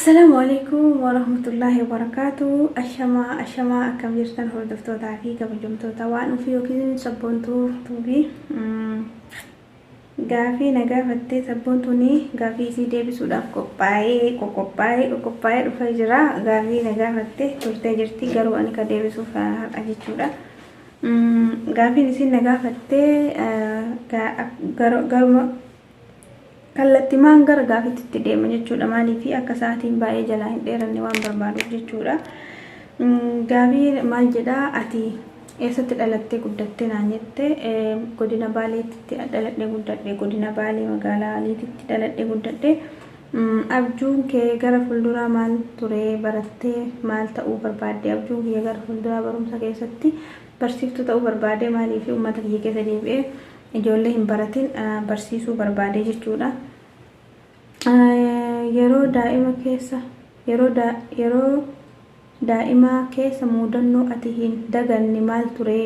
Assalaamu alaikum warahmatullaahi wabarakaatu. Ashamaa ashamaa, akkam jirtan hordoftootaa fi kabajamtoota waan ofii yookiin Sabboontuu Tuubii? Gaafii na gaafattee Sabboontuun, gaafii isii deebisuudhaaf qophaa'ee qoqophaa'ee qoqophaa'ee dhufee jira. Gaafii na gaafatte turtee jirti, garuu ani ka deebisuuf har'a jechuudha. Gaafiin isiin na gaafattee garuma kallattimaan gara gaafiitti itti deema jechuudha. Maaliif akka sa'aatiin baay'ee jalaa hin dheeranne waan barbaaduuf jechuudha. Gaafii maal jedhaa? Ati eessatti dhalattee guddattee naan jette. Godina Baaleetti dhaladhee guddadhe. Godina Baalee, magaalaa Aliititti dhaladhee guddadhe. Abjuun kee gara fuulduraa maal ture? Barattee maal ta'uu barbaadde? Abjuun kiyya gara fuulduraa barumsa keessatti barsiiftuu ta'uu barbaade. Maaliif uummata kiyya keessa deebi'ee ijoollee hin baratin barsiisuu barbaade jechuudha. Yeroo daa'ima keessa yeroo daa'imaa keessa mudannoo ati hin daganne maal ture?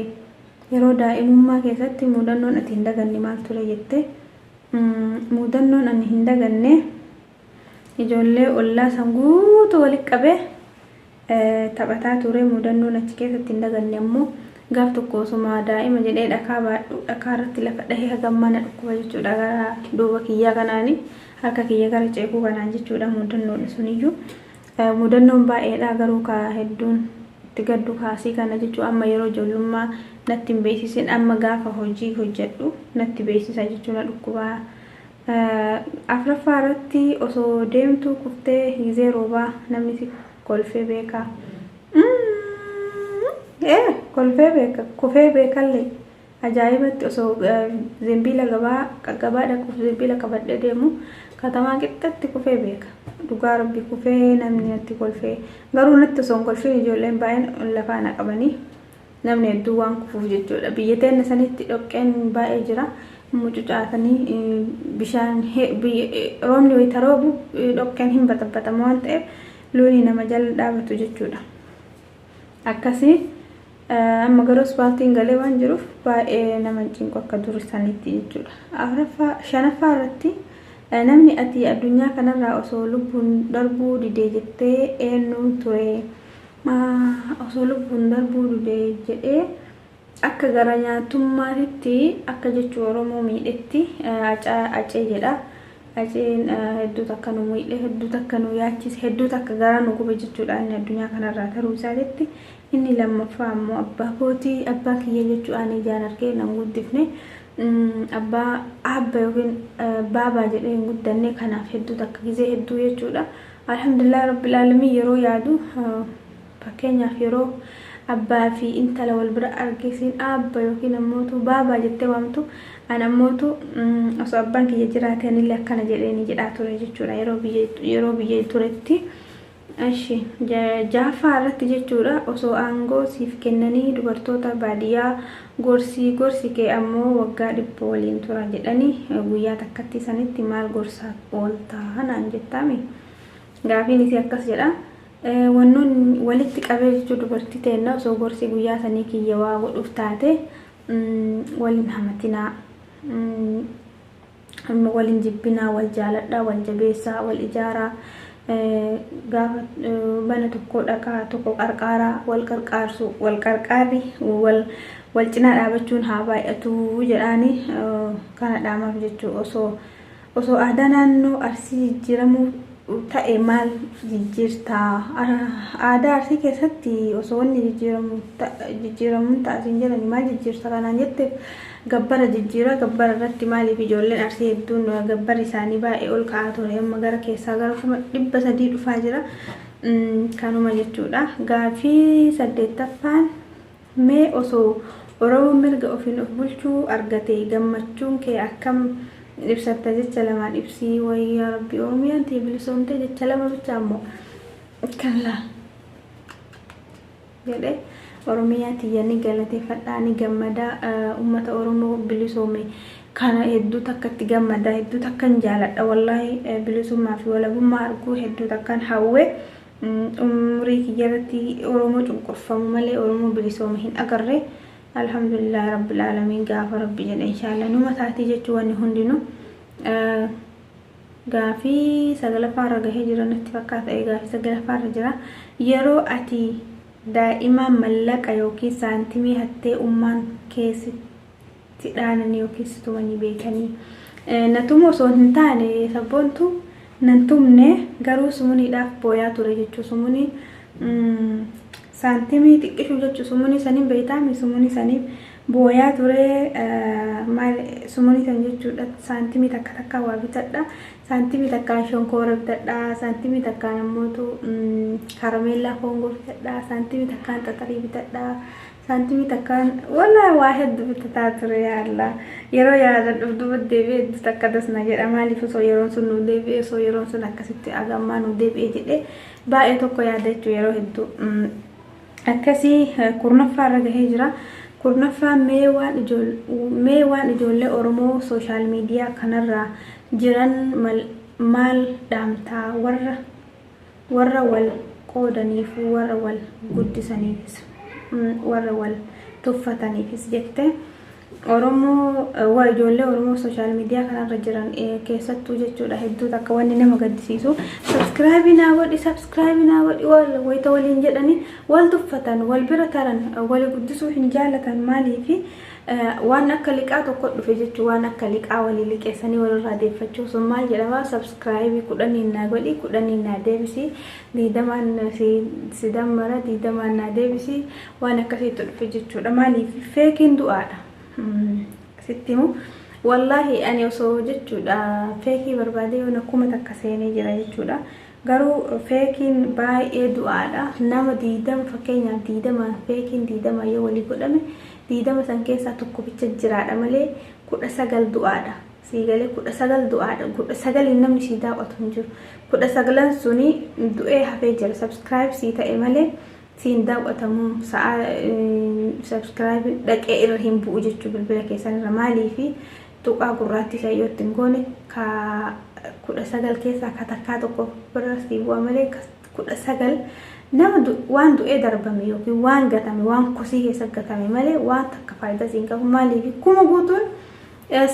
Yeroo daa'imummaa keessatti mudannoon ati hin daganne maal ture jette. Mudannoon ani hin daganne ijoollee ollaa san guutuu walitti qabee taphataa ture. Mudannoon achi keessatti hin daganne ammoo gaaf tokko osuma daa'ima jedhee dhakaa baadhu dhakaa irratti lafa dhahee hagam mana dhukkuba jechuudha, gara duuba kiyyaa kanaani, harka kiyya gara ceekuu kanaan jechuudha mudannoodha suniyyuu. Mudannoon baay'eedha, garuu ka hedduun itti gaddu kaasii kana jechuudha. Amma yeroo ijoollummaa natti hin beeksisin, amma gaafa hojii hojjedhu natti beeksisa jechuudha dhukkubaa. Afuraffaa irratti, osoo deemtuu kuftee gizee roobaa namni si kolfee beekaa? Kolfee beeka, kufee beekallee ajaa'ibatti. Osoo zembiila gabaa gabaa dhaquuf zembiila qabadhee deemu katamaa qixxatti kufee beeka. Dhugaa Rabbi, kufee namni natti kolfee, garuu natti osoo hin kolfin ijoolleen baay'een lafaa na qabanii, namni hedduu waan kufuuf jechuudha. Biyya teenya sanitti dhoqqeen baay'ee jira. Mucucaatanii bishaan roobni wayita roobu dhoqqeen hin baxaxamu waan ta'eef loonii nama jala dhaabatu jechuudha. Akkasii amma garuu ispaaltiin galee waan jiruuf baay'ee nama cinqu akka dur sanitti jechuudha. Afuraffaa, shanaffaa irratti, namni ati addunyaa kanarraa osoo lubbuun darbuu didee jettee eenyu ture? Osoo lubbuun darbuu didee jedhee akka gara nyaatummaatitti akka jechuu Oromoo miidhetti Acee jedha. Aceen hedduu takka nu miidhe, hedduu takka nu yaachise, hedduu takka garaa nu gube jechuudha inni addunyaa kanarraa taruu isaatitti. Inni lammaffaa ammoo abbaa kootii, abbaa kiyya jechuu ani ijaan argee nan guddifne. Abbaa abba yookiin baabaa jedhee hin guddanne, kanaaf hedduu takka gizee hedduu jechuudha. Alhamdulillah Rabbil Aalamiin, yeroo yaadu, fakkeenyaaf yeroo abbaa fi intala wal bira argisiin abba yookiin ammootu baabaa jettee waamtu, an ammootu osoo abbaan kiyya jiraate anillee akkana jedheeni jedhaa ture jechuudha yeroo biyya turetti. Ashi, jahaffaa irratti jechuudha, osoo aangoo siif kennanii dubartoota baadiyyaa gorsii, gorsi kee ammoo waggaa 100 waliin tura jedhanii guyyaa takkatti sanitti maal gorsaa ooltaa naan jettaami. Gaafiin isii akkas jedha. Wannoon walitti qabee jechuu dubartii teenna osoo gorsi guyyaa sanii kiyya waa godhuuf taate, waliin hamatinaa, waliin jibbinaa, wal jaaladhaa, wal jabeessaa, wal ijaaraa, gaafa mana tokko dhaqaa tokko qarqaaraa, wal qarqaarsu, wal qarqaarri, wal wal cinaa dhaabachuun haa baay'atu jedhaani kana dhaamaaf jechuu. Osoo aadaa naannoo Arsii jijjiiramuu ta'e maal jijjiirtaa? Aadaa Arsii keessatti osoo wanni jijjiiramuun ta'a jedhani maal jijjiirta kanaan jetteef, gabbara jijjiira. Gabbara irratti maaliif ijoolleen Arsii hedduun gabbarri isaanii baay'ee ol ka'aa ture, amma gara keessaa gara 300,000 dhufaa jira. Kanuma jechuudha. Gaafii saddeettaffaan, mee osoo Oromoon mirga ofiin of bulchuu argate gammachuun kee akkam ibsatta? Jecha lamaan ibsii. Wayyaa Rabbi, Oromiyaan tiyya bilisoomtee jecha lama bicha ammoo kan laal jedhe, Oromiyaa tiyya ni galateeffadhaa, ni gammadaa. Uummata Oromoo bilisoome kana hedduu takkatti gammada, hedduu takkan jaaladha. Wallaahi, bilisummaa fi walabummaa arguu hedduu takkan hawwe. Umurii kiyya irratti Oromoo cunqurfamu malee Oromoo bilisoome hin agarre. Alhamdulillah Rabbil Aalamiin, gaafa Rabbi jedhe inshaallah numa taatii jechuu wanni hundinuu. Gaafii sagalaffaarra gahee jira natti fakkaata. Gaafii sagalaffaarra jira. Yeroo ati daa'ima mallaqa yookiin saantimii hattee ummaan keessatti dhaananii yookiin si tumanii beekanii? Na tumu osoo hin taane, sabboontu nan tumne, garuu sumuniidhaaf booyaa ture jechuu. Sumunii saantimii xiqqishuu jechuu, sumunii saniin beeytaami, sumunii saniif booyaa ture. Maal sumunii san jechuudha, saantimii takka takka waa bitadha, saantimii takkaan shonkoora bitadha, saantimii takkaan ammootu karameellaa koongoo bitadha, saantimii takkaan xaxarii bitadha, saantimii takkaan wala waa hedduu bitataa ture. Yaalla, yeroo yaadadhuuf duuba deebi'ee hedduu takka dasna jedha. Maaliif osoo yeroon sun nu deebi'ee, osoo yeroon sun akkasitti agammaa nu deebi'ee jedhee baay'ee tokko yaada jechuu yeroo hedduu. Akkasii kurnaffaarra gahee jira. Kurnaffaan, mee waan ijoollee Oromoo social media kanarra jiran maal dhaamtaa, warra wal qoodaniif, warra wal guddisaniifis, warra wal tuffataniifis jette? Oromoo, waa ijoollee Oromoo social media kanarra jiran keessattuu jechuudha, hedduu takka wanni nama gaddisiisu, "Subscribe naa godhi, subscribe naa godhi," wal wayita waliin jedhanii wal tuffatan, wal bira taran, wal guddisuu hin jaalatan. Maaliifi waan akka liqaa tokko dhufe jechuu, waan akka liqaa walii liqeessanii walirraa deeffachuu sun maal jedhama? "Subscribe 10n naa godhi, 10n naa deebisi, 20n si dammara, 20n naa deebisi," waan akkasiitti dhufe jechuudha. Maaliif fakeiin du'aadha. Sitti himu, wallaahi ani osoo jechuudha fake barbaade yoona 1000 seenee jira jechuudha. Garuu fakeiin baay'ee du'aadha. Nama 20, fakkeenyaaf 20, fakeiin 20 yoo walii godhame, 20 san keessaa tokko bicha jiraadha malee 19 du'aadha. Siigalee 19 du'aadha. 19n namni sii daawwatu hin jiru. 19n suni du'ee hafee jira. Subscribe sii ta'e malee siin daawwatamu, sa'a subscribe dhaqee irra hin bu'u jechuu bilbila keessan irra. Maaliifi tuqaa gurraatti isa yoo ittiin goone, ka 19 keessaa ka takkaa tokko bira sii bu'a malee, 19 nama waan du'ee darbame yookiin waan gatame, waan kosii keessa gatame malee waan takka faayidaa siin qabu. Maaliif 1000 guutuun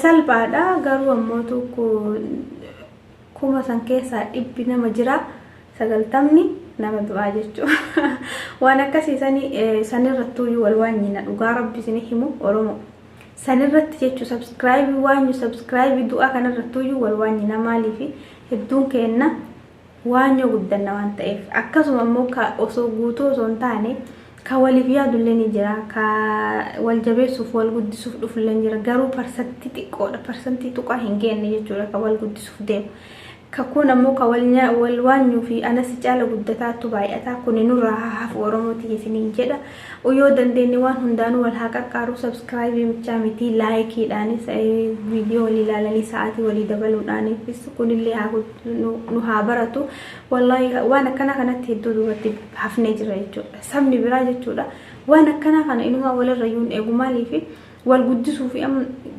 salphaadha, garuu ammoo tokko 1000 san keessaa 100 nama jira, 90ni nama du'aa jechuudha. Waan akkasii sani sanirrattuuyyuu wal waan nyina, dhugaa rabbi isin himu Oromoo. Sanirratti jechuun subscribe waanyu, subscribe du'aa kanarrattuuyyuu wal waan nyina. Maaliifi hedduun kenna waanyoo guddanna waan ta'eef. Akkasuma immoo ka osoo guutuu osoo hin taane ka waliif yaadullee ni jira, ka wal jabeessuuf wal guddisuuf dhufullee ni jira, garuu parsantii xiqqoodha, parsantii tuqaa hin geenne jechuudha ka wal guddisuuf deemu. Ka kun ammoo ka wal waanyuu fi anasi caala guddataattu baay'ataa. Kun nurraa haa hafu, Oromooti isiniin jedha. Yoo dandeenye waan hundaanuu wal haa qarqaaru. Subscribe michaa miti, likeiidhaanis, viidiyoo walii ilaalanii sa'aatii walii dabaluudhaanis kunillee nu haa baratu. Wallaahi waan akkanaa kanatti hedduu duubatti hafnee jira jechuudha. Sabni biraa jechuudha waan akkanaa kana inumaa walirra iyyuu hin eegu. Maaliifi wal guddisuu fi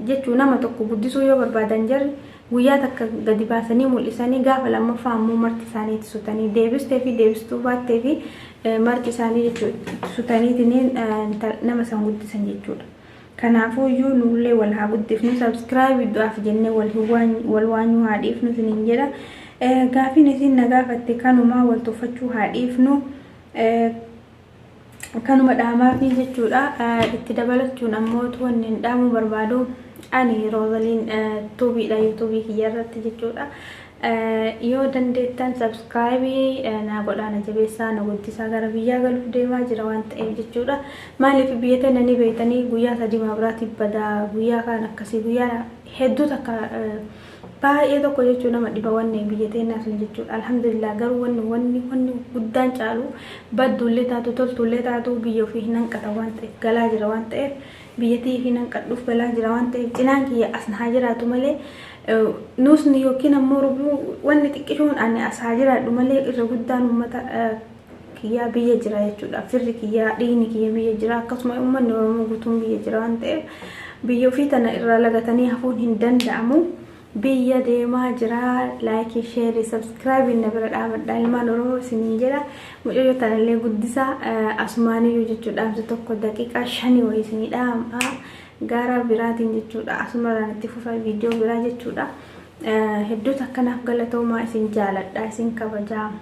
jechuu, nama tokko guddisuu yoo barbaadan, jarri guyyaa takka gadi baasanii mul'isanii, gaafa lammaffaa ammoo marti isaanii itti sutanii, deebistee fi deebistuu baattee fi marti isaanii jechuudha sutaniitiin nama san guddisan jechuudha. Kanaafuu iyyuu nullee wal haa guddifnu, subscribe du'aaf jennee wal waanyuu haa dhiifnu isiniin jedha. Gaafiin isin na gaafatte kanumaa, wal tuffachuu haa dhiifnu. Kanuma dhaamaafi jechuudha. Itti dabalachuun ammoo wanni hin dhaamuu barbaadu, ani Roozaliin Tubeiidha YouTubeii kiyya irratti jechuudha. Yoo dandeettan subscribe naa godhaa, na jabeessaa, na guddisaa. Gara biyyaa galuuf deemaa jira waan ta'eef jechuudha. Maaliif biyya tana ni beektanii, guyyaa 3 maabiraatiif badaa, guyyaa kaan akkasii, guyyaa hedduu takka baay'ee tokko jechuu nama dhiba wanni biyya teenyaa sun jechuudha. Alhamdulillah, garuu wanni guddaan caalu, badduullee taatu toltuullee taatu, biyya ofii hin hanqata waan ta'eef galaa jira waan ta'eef, biyyattii hin hanqadhuuf galaa jira waan ta'eef, cinaan kiyya as haa jiraatu malee, nuusni yookiin ammoo rubuu wanni xiqqishuun ani as haa jiraadhu malee, irra guddaan uummata kiyyaa biyya jira jechuudha. Firri kiyyaa, dhiigni kiyya biyya jira, akkasuma uummanni Oromoo guutuun biyya jira waan ta'eef, biyya ofii tana irraa lagatanii hafuun hin danda'amu. Biyya deemaa jira. Like, share, subscribe na bira dhaabadha, ilmaan Oromoo isiniin jedha. Mucayyoo tanallee guddisaa asumaaniyyuu jechuudha. Dhaamsa tokko daqiiqaa 5 wayii isinii dhaama. Gara biraatiin jechuudha. Asumarraan itti fufa viidiyoo biraa jechuudha. Hedduu takkanaaf galatoomaa, isin jaaladha, isin kabajaa.